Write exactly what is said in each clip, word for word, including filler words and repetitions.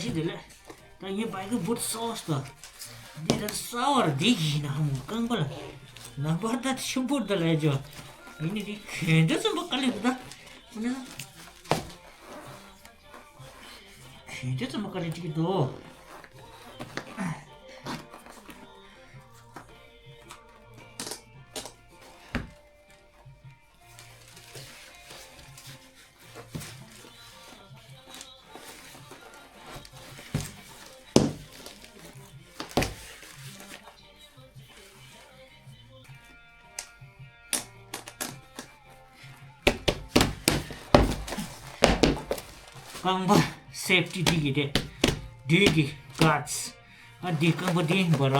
ཅི་དེ་ལས། ད་ངའི་བའི་ཀི་བུད་སོགས་དང་། འདི་ད་ས་བར་འདི་ཡིན་ན་མོ་རྐང་པ་ལ། ནམ་བར་ད་ཆུ་བུར་ད་ལས་ཇོ། ཡིན་ནི་འདི་གན་འདྲ་ཙམ་པ་དཀའ་ལས་འདུག་ད། ཁོ་ན། གན་འདྲ་ཙམ་པ་དཀའ་ལས་འགྲིག་གི་འདུག་རྐང་པ་སེབ་ཊི་འདི་གི་དེ། འདི་གི་གཱཌ། ཨ་འདི་རྐང་པ་འདི་འབར་ར།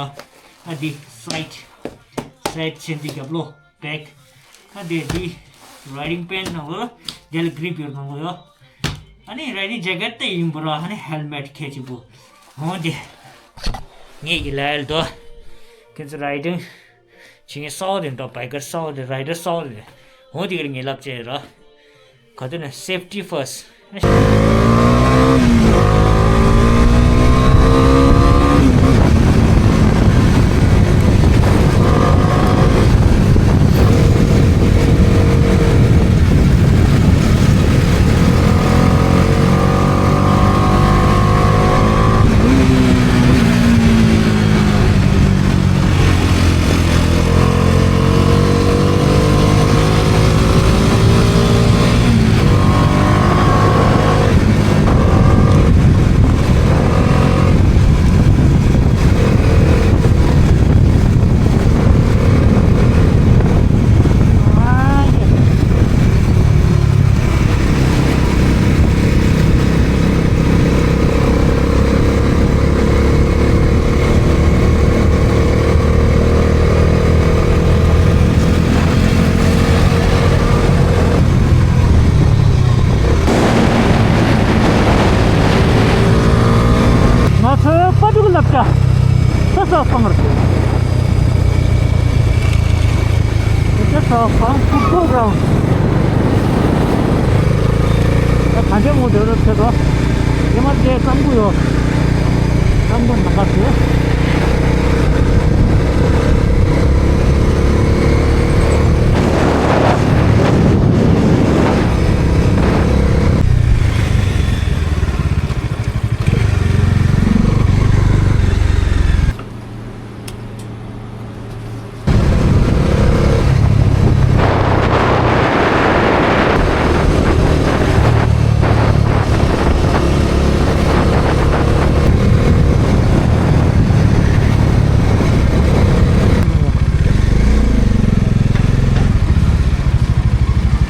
ཨ་འདི་སའིཌ། སའིཌ་ཆེན་འདི་རྒྱབ་ལོགས་བེག། ཨ་འདི་འདི་རའི་ཌིང་པེན་ནང་ལོགས་ལ་དེ་ལ་གྷི་རིབ་ཡོད་ནང་ལོགས་ཡོད། ཨ་ནི་རའི་ཌིང་ཇེ་ཀེཊ་དེ་ཡིན་འབར་ར། ཨ་ནི་ཧེལ་མེཊ་ཁྱེད་ཅིག་པོ། འོང་དེ། ངེད་ཀྱི་ལ་ཡལ་དོ། ཁྱེད་ཚོ་རའི་ཌིང་། ཅི་ངའི་སའོ་དེ་འདྲ་བའི་ཀར་སའོ་དེ་རའི་ཌར་སའོ་དེ། འོ་དེ་གར་ངའི་ལབ་ཅེས་ར། ག་དུས་ན་སེབ་ཊི་ཕར་སི་ཊི། ང་ཚོའི་པ་ཏུ་ལབ་ཀྱ་ས་ས་སྤང་རེད། དེ་ས་སྤང་ཕུ་ཊི་བོལ་གྷི་རའུན་ཌི། ད་གང་ཅི་མོ་དེ་རུ་ཚེ་དོ། ཡེ་མ་དེ་ཙམ་གུ་ཡོད། ཙམ་གུ་ནང་ག་དེ།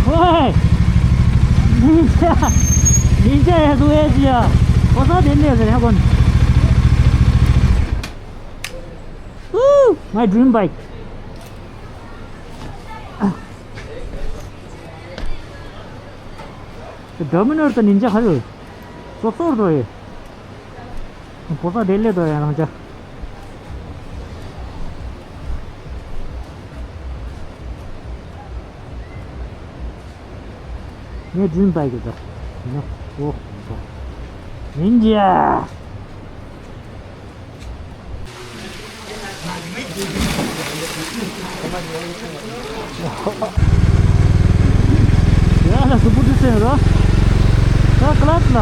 ཝེ། ཉིན་ཅ། ཉིན་ཅ་ཡ་སུ་ཨེ་ཅི་ཡ། ཁོ་ས་དེ་ནས་ཟེར་ཧ་གོ་ནི། Woo! My dream bike. ཌོ་མི་ནོར་དང་ཉིན་ཅ་ཧ་ལོ། སོ་སོར་དོ་ཡེ། བོ་ས་དེ་ལས་དོ་ཡ་རང་ཅ། ངའི་ཌྲིམ་བྷའིཀ་ཡོད་ད། ཡིན་ན། ཨོ། ཡིན་གྱི། ཡ་ལ་སུ་པུ་ཏི་སེ་རོ། ད་ཀ་ལ་ཏི་ལ།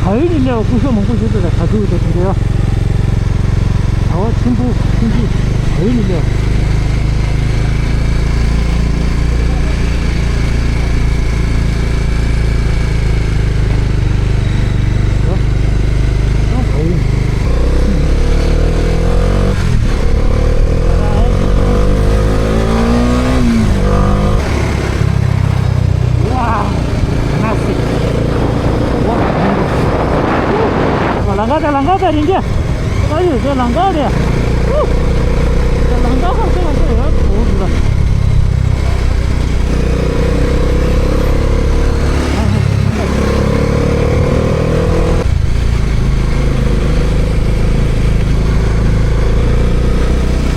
ཧའི་ནི་ལེའོ་སྐུ་ཞབས་མང་པོ་ཞིག་ཏུ་ད་ད་དུ་ད་དུ་རེ། ད་བ་ཆེན་པོ་ཆུང་ཆུང་ཧའི་ནི་ལེའོ། ལང་ཀ་དང་ལང་ཀ་དང་རིང་གེ། ཨ་ཡོད་དེ་ལང་ཀ་རེད། ཨུ། དེ་ལང་ཀ་ཁ་ཤས་ལ་ཤས་ཡོད་འོ་འདུག་ལ།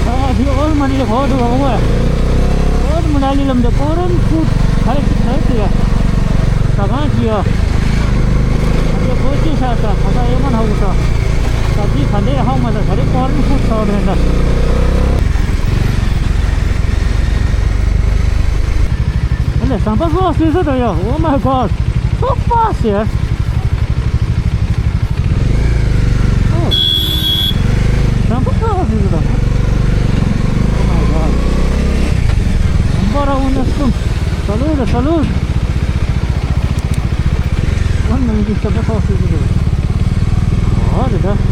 ཨ་དེ་ཨོལ་མ་ནི་ལ་ཧོ་འདུག་ཨོ། ཨོལ་མ་ནི་ལ་ལམ་དེ་ཀོ་རན་ཕུད་ཁ་ལེ་ཅིག་ཁ་ལེ་ཅིག་ཡ། ས་གང་ཅི་ཡ། དེ་ཀོ་ ཅི་ཤ་ཤ་ཁ་ས་ཨེ་མ་ཧ་གོ་ས། ས་ཅི་ཁ་འདྲེ་ཧ་མ་ད་ད་རེ་ཀོ་རིན་ཧུ་ཚོ་རེད་ད། ཨ་ལེ་ཟམ་པ་བཟོ་སྲིད་ས་ད་ཡོ། Oh my God, so fast here. Oh, ཟམ་པ་བཟོ་སྲིད་ས་ད། Oh my God. ཟམ་པ་ར་འོ་ན་སུམ། Salute, salute. One minute, it's a bit off, isn't it? Oh, the dust.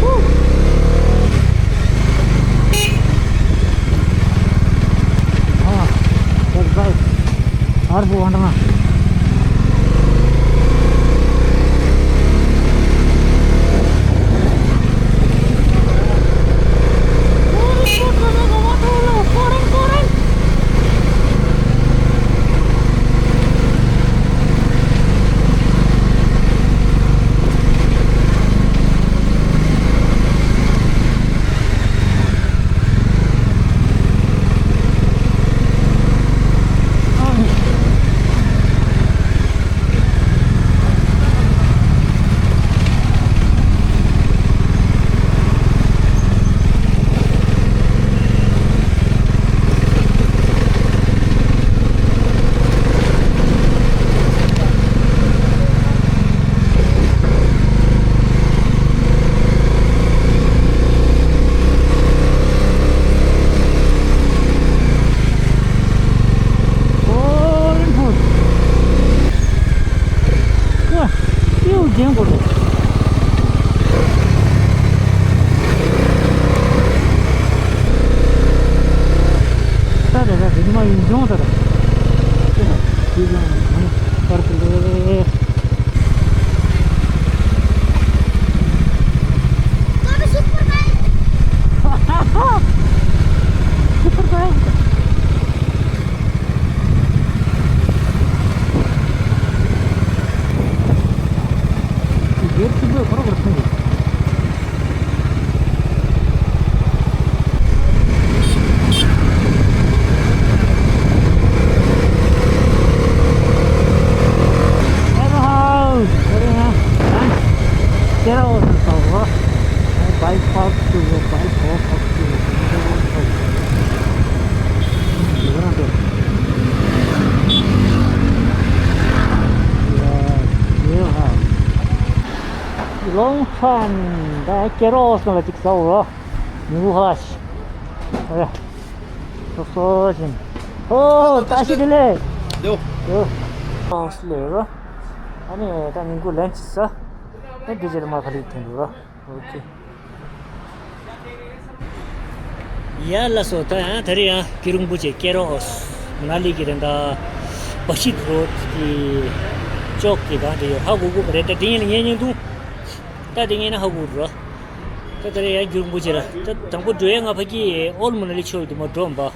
Woo. Ah, that's right. Arbo vandana. Get out of the car. Bike park to bike park to. Long time. ད་ཀེ་རོ་སི་ལ་ཅིག་ཟ་འོ། མི་བུ་ཧ་ཤི། ཨ་རེ། སོ་སོ་ཅིན། ཨོ་ད་ཤི་དེ་ལེ། ལེའོ། ལེའོ། ཨོ་སི་ལེ་རོ། ཨ་ནི་ད་མི་བུ་ལན་ཅི་ཟ། ཨེ་དེ་རྗེས་ལ་མ་ཁ་ལི་ཐེན་རོ། ཨོ་ཁེ། ཡ་ལ་སོ་ད་ཡང་ད་རེ་ཡང་གུ་རུ་རིན་པོ་ཆེ་ཀེ་རོ་སི་མ་ན་ལི་གི་རེད་ད། བ་ཤི་རོ་གི་ཅོག་གི་གང་དེ་ཡོད་ཧ་གོ་གོ་རེད་ད། དེ་ཡིན་ལ་ངེས་ཉིན་དུ། ད་དེ་ངེས་ན་ཧ་གོ་རོ། ད་ད་རེ་ཡང་གུ་རུ་རིན་པོ་ཆེ་ར་ད་དང་པོ་འགྲོ་ཡ་ང་ཕ་གི་ཨོལ་མ་ན་ལི་ཆོས་དེ་མ་འགྲོ་འབའ།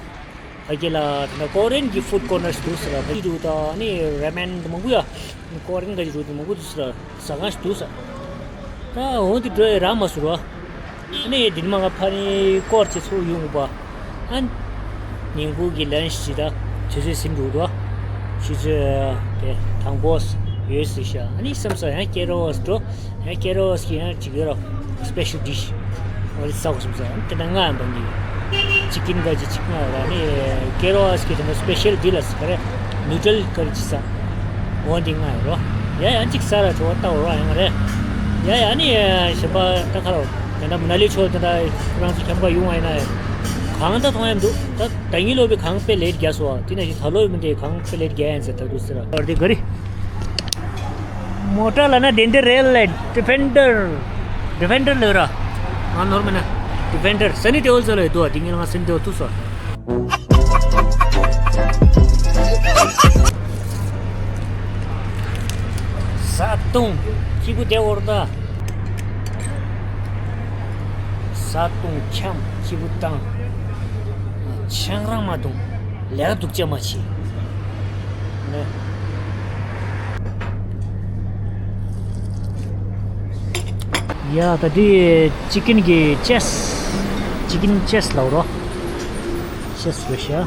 ཕ་གི་ལ་ད་ཀོ་རེན་གི་ཧྥུ་ཌི་ཀོར་ནར་སི་འདུག་ཟེར་བ། ཕ་གི་འདུག་ད་ནི་ར་མེན་མང་པོ་ཡ། ཀོ་རེན་ག་ཅིག་འདུག་མང་པོ་འདུག་ཟེར་བ། ཟ་ཁང་ཞིག་འདུག་ཟེར། ད་འོང་དེ་འགྲོ་ཡ་རག་མ་སོང་བ། ཨ་ནི་དེ་ནི་མ་ང་ཕ་ནི་སྐོར་ཅིག་ཚུར་ཡོང་བ། ཨ་ནི་ཉིན་གུང་གི་ལན་ཅིག་ད་དུས་ཚོད་ཟིན་འགྲོ་འདུག་བ། ཆུ་ཚོད་དེ་དང་པོ་ཡོད་ཟེར་ཤག་ཨ་ནི་བསམ་ས་ཡང་ཀེ་རོ་སི་འགྲོ། ཡང་ཀེ་རོ་སི་གི་ཡང་ཅིག་ཡོད་ར། སི་པེ་ཤལ་ཌི་ཤི། འོ་རེ་ཟ་དགོས་བསམ་ས། དེ་འདྲ་ལྔ་ཡང་འདང་གི། ཅི་ཀིན་ག་ཅི་ཅིག་ལྔ་ཡོད་ར། ནི་ཀེ་རོ་སི་གི་དེ་འདྲ་སི་པེ་ཤལ་ཌི་ལ་ཟེར་ག་རེ། ནུ་ཌལ་ག་རེ་ཅི་ཟ། འོ་འདི་ལྔ་ཡོད་ར། ཡ་ཡ་ཅིག་ཟ་ར་བྲོ་བ་ལྟ་འོ་ར་ཡང་རེ། ཡ་ཡ་ནི་གཞན་པ་ད་ཁ་རོ། དེ་འདྲ་མ་ན་ལི་ཕྱོགས་དེ་འདྲ་ཁོ་རང་ཚོ་ཁྱམས་ཁ་ཡོང་བ་ཡིན་ན་ཡ། གངས་ད་མཐོང་ཡ་མི་འདུག་ད་ད་ངའི་ལོ་བའི་གངས་དཔེ་ལེ་རྒྱས་སོ། དེ་ནང་བཞིན་ད་ལོ་ཡི་མི་འདྲའི་གངས་དཔེ་ལེ་རྒྱས་ཡིན་ཟེར་ད་དུ་ཟེར་བ་དེ་ག་རེ། མོ་ཊ་ལ་ན་དེ་འདྲ་རེད་ལ། ཌི་ཕེན་ཌར། ཌི་ཕེན་ཌར་ལོས་ར། ང་ནོར་མེད་ན། ཌི་ཕེན་ཌར་སན་ནི་ཌི་ཨོལ་ཚོ་ལ་ཡོད་དོ། དེ་ངས་ལ་ང་སན་ནི་ཌི་ཨོལ་ཐུག་སོ། བཟའ་བཏུང་སྐྱིད་པོ་བསྡད་འོར་ད། བཟའ་བཏུང་འཆམ་སྐྱིད་པོ་བཏང་། ཆང་རག་མ་བཏུང་ལས་ཀ་སྡུག་ཅག་མ་བྱེད། ནས། ཡ་ད་འདི་ཅི་ཀིན་གི་ཅེ་སི། ཅི་ཀིན་ཅེ་སི་ལབ་རོ། ཅེ་སི་རེད་ཤག། ཨ་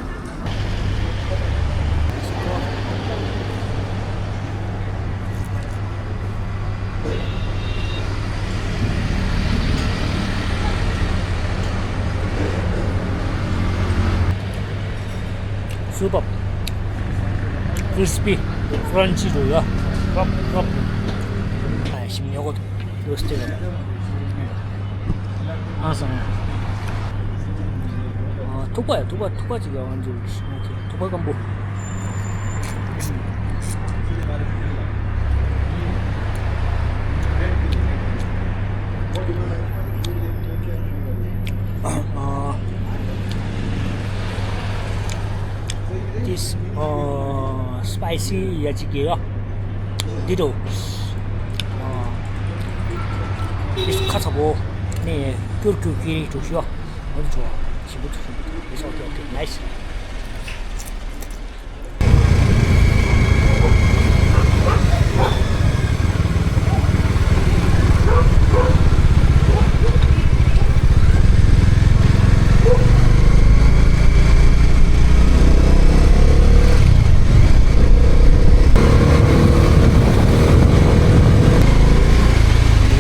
crispy, crunchy ལོ་ཡ། རོབ་རོབ། ཨ་ཞིམ་ཉོ་གོ་ཡོད་སྟེ། ཨ་སང་། ཨ་ཐུག་པ་ཡ་ཐུག་པ་ཐུག་པ་ཅིག་ཡ་ཝང་ཇུ། ཨོ་ཁེ། ཐུག་པ་སྐམ་པོ། ཨ། This ཨ་spicy ཡ་ཅིག་གི་ཡ། འདི་འགྲོ། ཨ། This ཁ་ཚ་པོ། ནས་ཀྱུར་ཀྱུར་ཀྱི་འགྲོ་ཤོག་འོ་འགྲོ། ཞིམ་པོ་འདུག་ཞིམ་པོ་འདུག It's okay, okay, nice.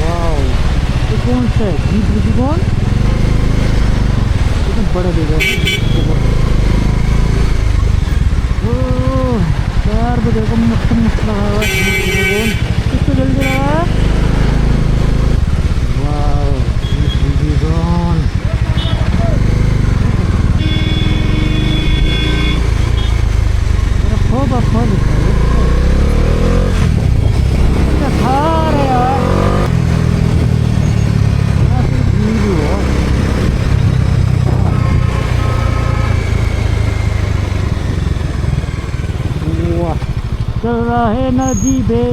Wow, ये कौन सा है? जीप ऋषिकोण? कितना बड़ा जगह है। ओह, चार बजे का मस्त मस्त लगा हुआ है जीप ऋषिकोण। कितना जल्दी लगा है? Wow, जीप ऋषिकोण। मेरा खोपा खोल दिखा रहे। अच्छा, खा रहे यार। यहाँ पे भीड़ हो। वाह। चल रहा है नदी पे।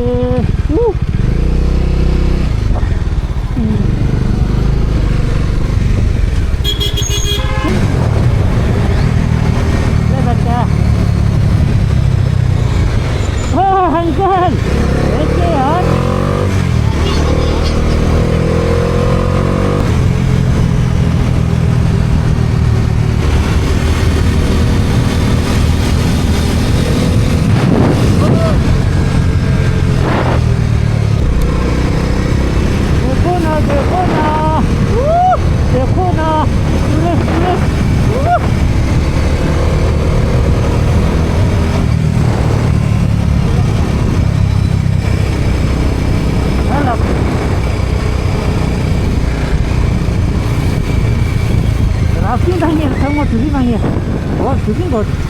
ऊ। ले बच्चा। ओ अंकल, कैसे यार? देखो ना, देखो ना। देखो ना। Tourist, tourist. हेलो। रास्ते नहीं है, सब टूरिस्ट नहीं है। बहुत टूरिस्ट बहुत।